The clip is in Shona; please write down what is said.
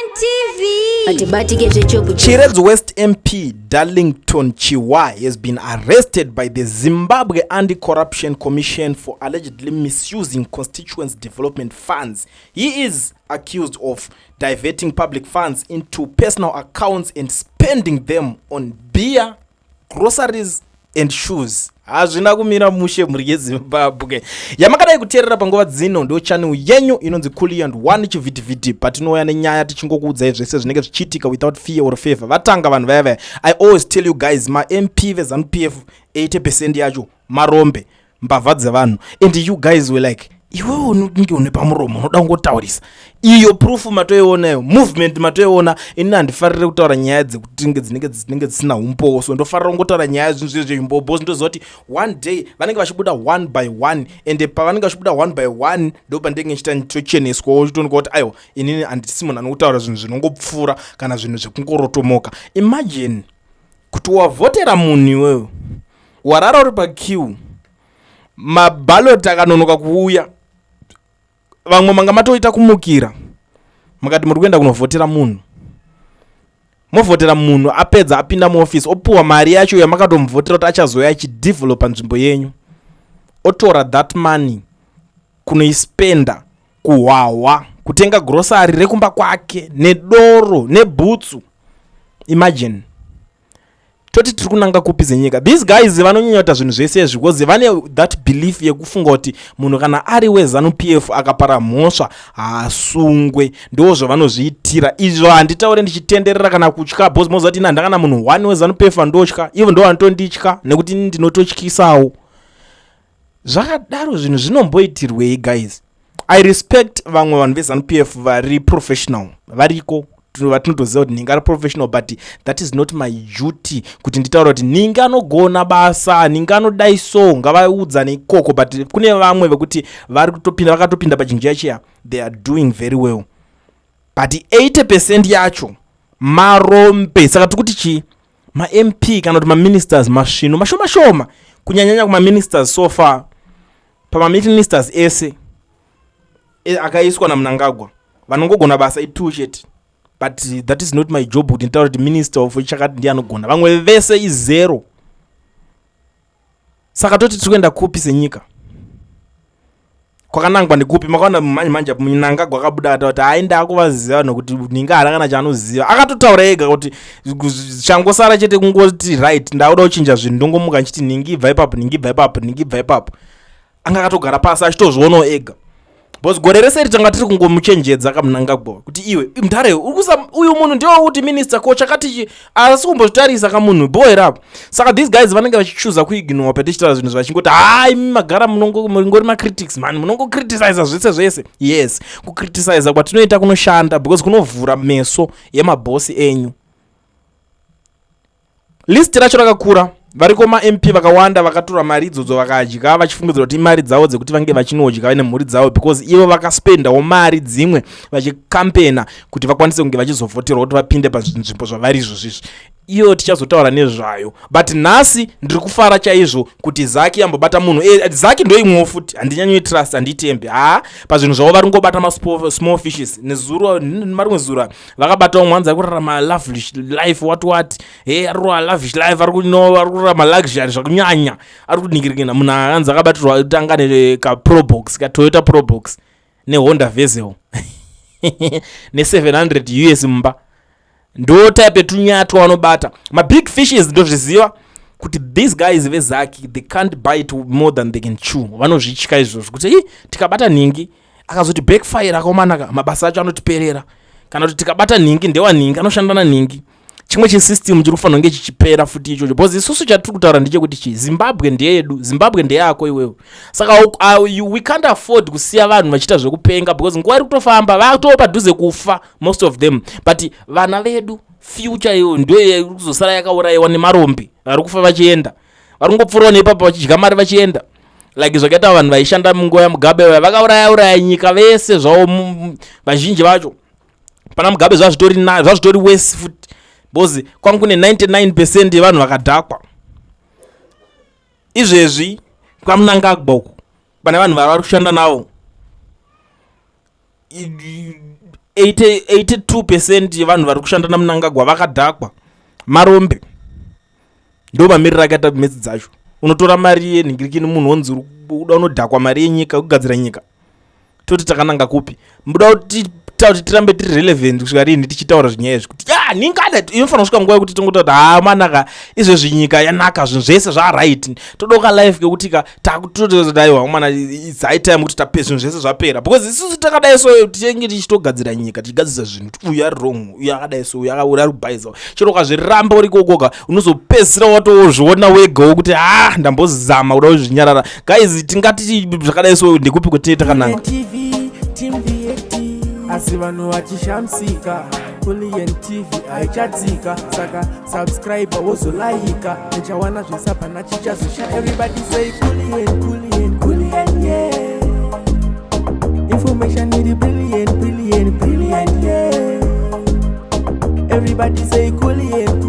One TV. Atibatike zvechobu. Chiredzi West MP Darlington Chiwa has been arrested by the Zimbabwe Anti-Corruption Commission for allegedly misusing constituents development funds. He is accused of diverting public funds into personal accounts and spending them on beer, groceries and shoes. Hazvina kumira mushe, mhuri yeZimbabwe yamakadai kuteerera panguva dzino. Ndo channel yenyu inonzi Cooliand One Chivhitivhiti, patinouya nenyaya tichingokuudzai zvese zvinenge zvichiitika without fear or favor. Vatanga vanhu vaya vaya. I always tell you guys, maMP veZANU PF, 80% yacho marombe, mbavha dzevanhu, and you guys were like, "Iwewe unenge une pamuromo, unoda kungotaurisa." Iyo proof matoionayo, movement matoiona. Inini handifariri kutaura nyaya dzekuti dzinenge dzisina umbowo, so ndofarira kungotaura nyaya zvinhu zvezveumbowo because ndoziva kuti one day vanenge vachibuda one by one, and pavanenge vachibuda one by one ndo pandinenge nchiita tocheneswawo, chitoonekwa kuti aiwa, inini handisi munhu anotaura zvinhu zvinongopfuura kana zvinhu zvekungorotomoka. Imagine kuti wavhotera munhu, iwewe warara uri paqueue, maballot akanonoka kuuya, vamwe manga matoita kumukira, makati muri kuenda kunovhotera munhu, movhotera munhu, apedza apinda muofisi, opuhwa mari yacho yamakatomuvhotera kuti achazoya achidevelopa nzvimbo yenyu, otora that money kunoispenda kuhwahwa, kutenga grocery rekumba kwake nedoro nebhutsu. Imagine. Toti tiri kunanga kupi zenyika? These guys vanonyanya kuita zvinhu zvese izvi because vane that belief yekufunga kuti munhu kana ari weZANU PF akapara mhosva haasungwe. Ndo zvavanozviitira izvo. Handitaure ndichitenderera kana kutya because moziva kuti ina handakana munhu one weZANU PF andotya, ivo ndo vanotonditya nekuti ini ndinototyisawo. Zvakadaro zvinhu zvinomboitirwei, guys? I respect vamwe vanhu veZANU PF vari professional, variko vatinotoziva kuti nhingi ari professional, but that is not my duty kuti nditaura kuti nhingi anogona basa, nhingi anodai, so ngavaudzane ikoko. But kune vamwe vekuti vari kutopinda, vakatopinda pachinjiya chiya, they are doing very well, but 80% yacho marombe. Saka tiri kuti chii? MaMP kana kuti maministers masvino mashoma shoma, kunyanyanya kumaministers. So far pamaministers ese akaiswa naMunangagwa, vanongogona basa i2 chete, but that is not my job kuti nditaura kuti minister of chakati ndiye anogona, vamwe vese izero. Saka toti tiri kuenda kupi senyika? Kwakanangwa ndekupi? Makaona manje manje Munangagwa akabuda ata kuti hai, ndakuvaziva nokuti ninga haana kana chaanoziva. Akatotaura ega kuti changosara chete kungoti, "Right, ndakuda kuchinja zvinhu, ndongomuka nchiti ningi ibva ipapo, ningi ibva ipapo, ningi ibva ipapo." Anga akatogara pasi achitozvionawo ega because gore rese ri tanga tiri kungomuchenjedza kaMunangagwa kuti, "Iwe mudhare, uyu munhu ndiwe kuti minister ko chakati chi asi kumbozvitarisa kamunhu bho here apo?" Saka these guys vanenge vachichuza kuignore patichitaura zvinhu, vachingoti, "Hai, magara mungori macritics man, munongocriticiza zvese zvese." Yes, kucriticiza kwatinoita kunoshanda because kunovhura meso yemabhosi enyu. List racho rakakura. Variko maMP vakawanda vakatora mari idzodzo vakadya, vachifungidzira kuti imari dzavo dzekuti vange vachinodya nemhuri dzavo, because ivo vakaspendawo mari dzimwe vachikampena kuti vakwanise kunge vachizovhoterwa kuti vapinde pazvinzvimbo zvavari izvozvizvi. Iyo tichazotaura nezvayo, but nhasi ndiri kufara chaizvo kuti ZACC yambobata munhu. ZACC ndo imwewo futi handinyanyoitrust, handiitembe ha pazvinhu zvavo. Vari kungobata masmall fishes. Nezuro, marimwe zuro, vakabata umwe hanzi ari kurarama lavish life, what what, he ari kurarama lavish life, ari kurarama luxury zvakunyanya, ari kuningirikina. Munhu anzi akabatirwa tanga nekaProbox, kaToyota Probox neHonda Vezel ne700 US mumba. Ndo type yetunyatwa vanobata, mabig fishes. Ndozviziva kuti these guys veZACC, they can't bite more than they can chew. Vanozvitya izvozvo kuti i tikabata nhingi akazoti backfire, akaomanaka, mabasa acho anotiperera, kana kuti tikabata nhingi ndewanhingi anoshanda nanhingi. Chimwe chisystem chiri kufanira kunge chichipera futi ichocho, because isusu chatiri kutaura ndechekuti chi Zimbabwe ndeyedu, Zimbabwe ndeyako iwewe. Saka we can't afford kusiya vanhu vachiita zvekupenga because nguva iri kutofamba, vatoo padhuze kufa most of them, but vana vedu, future iyo ndo iri kuzosara yakaurayiwa nemarombe vari kufa vachienda, vari kungopfuurawo neipapa vachidya mari vachienda, like zvakaita vanhu vaishanda munguva yaMugabe vaya, vakauraya uraya nyika vese zvavo. Vazhinji vacho pana Mugabe zvazvitori worse futi because kwangu kune 99% yevanhu vakadhakwa. Izvezvi kwaMunangagwa uku pane vanhu vari kushanda navo. 82% yevanhu vari kushanda naMnangagwa vakadhakwa, marombe. Ndo mamiriro akaita metsi dzacho. Unotora mari yenhingirikini, munhu wonzi uda unodhakwa mari yenyika kugadzira nyika. Toti takananga kupi? Muda kuti kuti tirambe tiri relevant kusvika rini tichitaura zvinyaya izvi kuti ya ningada? Inofanira kusvika nguva yekuti tongotaura kuti ha, manaka, izvezvi nyika yanaka, zvinhu zvese zvaright. Todoka life kekuti ka takutotodaiwa mana, it's high time kuti tape zvinhu zvese zvapera, because isusu takadai so tichinge tichitogadzira nyika, tichigadzirisa zvinhu kuti uyu ari wrong, uyu akadai so, uyu ari kubhaisa. Chero ukazviramba uri ikokoka, unozopedzisira watozviona wegawo kuti ha, ndambozama kuda kuzvinyarara. Guys, tingati zvakadai so, ndekupi kwetee takananga? TV Team VAT, asi vanhu vachishamisika, Kulliant TV haichatsika. Saka subscribe, wozolaika, uchawana zvese, hapana chichazosha. Everybody say Kulliant, Kulliant, Kulliant, yeah. Information iri brilliant, brilliant, brilliant, yeah. Everybody say Kulliant.